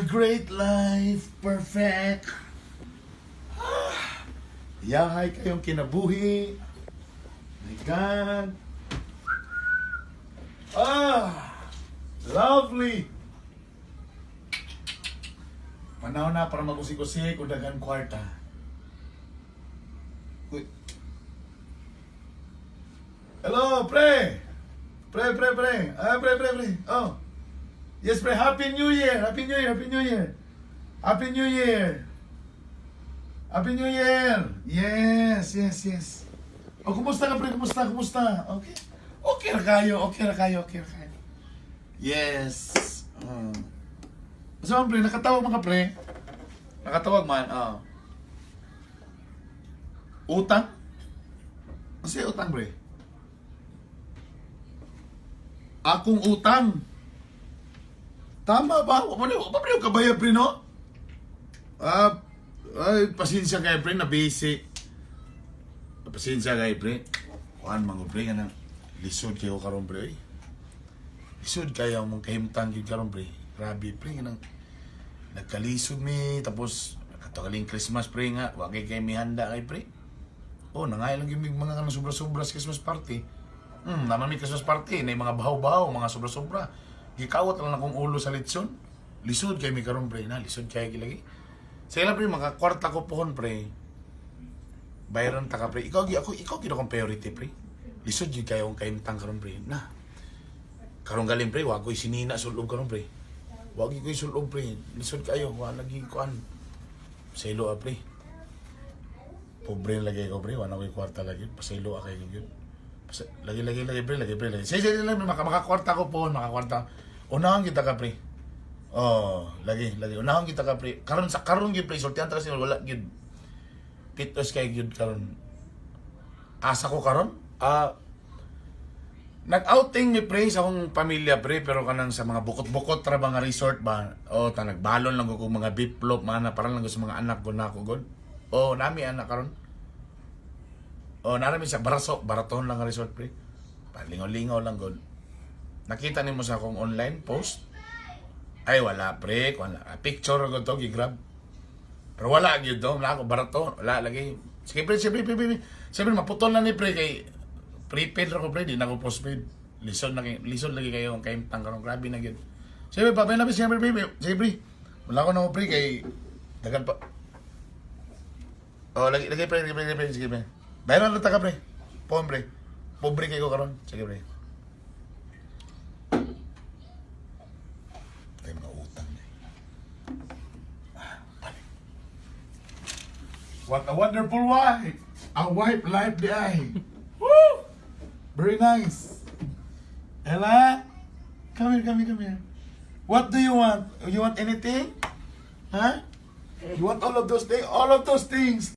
a great life. Perfect. Ah, yahay kayong kinabuhi. My God. Ah, lovely. Panahon na para mag-usik-usik o daghan kwarta. Uy. Hello, pre! Pre, pre, pre. Ah, pre, pre, pre. Oh. Yes, pre. Happy New Year. Happy New Year. Happy New Year. Happy New Year. Happy New Year. Yes. Oh, kumusta ka, pre? Kumusta? Kumusta? Okay. Okay ra kayo. Okay ra kayo. Okay ra kayo. Yes. Oh. So, pre, nakatawag man ka, pre? Nakatawag man, oh. Utang? Kasi utang, pre? Akong utang. Tama ba? Wa pa pre kabayad, pre, no? Ah, ay, pasensya kayo, pre, na busy. Pasensya kayo, pre. Kuan man ko, pre, nga lisod kayo karon, pre, oy. Lisod kayo mong kahimtang gyud karon, pre. Grabe, pre, nga nagkalisod mi tapos katagaling Christmas, pre, nga wa kay kay mihanda kay, pre. Oh, nangay lang gyud mig mga kanang sobra-sobra sa Christmas party. Naman may Christmas party, na mga bahaw-bahaw, mga sobra-sobra. Gikawat lang akong ulo sa litson. Lisod kay mi karon, pre, na lisod kay gilagi. Sa ila, pre, makakwarta ko pohon, pre. Bayaran ta ka, pre. Ikaw gi ako, ikaw gid akong priority, pre. Lisod gyud kayo ang kahimtang karon, pre. Na. Karon galing, pre, wa ko'y sinina sulob karon, pre. Wa gyud ko'y sulob, pre. Lisod kayo, wa lagi kuan. Selo ah, pre. Pobre na lagi ko, pre, wa na ko'y kwarta lagi. Pasaylo ah kayo gyud. Lagi lagi lagi, pre, lagi, pre, lagi. Sige sige lang, makakwarta ko po, makakwarta. Unahon kita ka, pre. Oh, lagi lagi unahon kita ka, pre. Karon sa karon gyud, pre, sultihan ta kasi wala gyud. Pitos kay gyud karon. Asa ko karon? Ah, nag-outing mi, pre, sa akong pamilya, pre, pero kanang sa mga bukot-bukot ra ba nga resort ba. Oh, ta nagbalon lang ko kung mga biplop mga na para lang ko sa mga anak ko na ako god. Oh, nami anak karon. Oh, narami sa Baraso, baraton lang nga resort, pre. Palingaw-lingaw lang god. Nakita nimo sa akong online post? Ay, wala, pre, wala. Ah, picture ko to gi-grab. Pero wala gyud to, wala ako barato, wala lagi. Sige, pre, sige, pre, pre, pre. Siyempre maputol na ni, pre, kay prepaid ra ko, pre, di na ko postpaid. Lisod na kay lisod lagi kayo ang kahimtang karon, grabe na gyud. Siyempre pa na siyempre, pre, sige, pre. Wala ko na ko, pre, kay dagan pa. Oh, lagi lagi, pre, lagi, pre, lagi, pre, sige, pre. Bayaran lang ta ka, pre. Pon, pre. Pobre kayo karon. Sige, pre. Ay, mga utang na eh. Ah, balik. What a wonderful wife! A wife life the eye. Woo! Very nice. Ella, come here, come here, come here. What do you want? You want anything? Huh? You want all of those things? All of those things.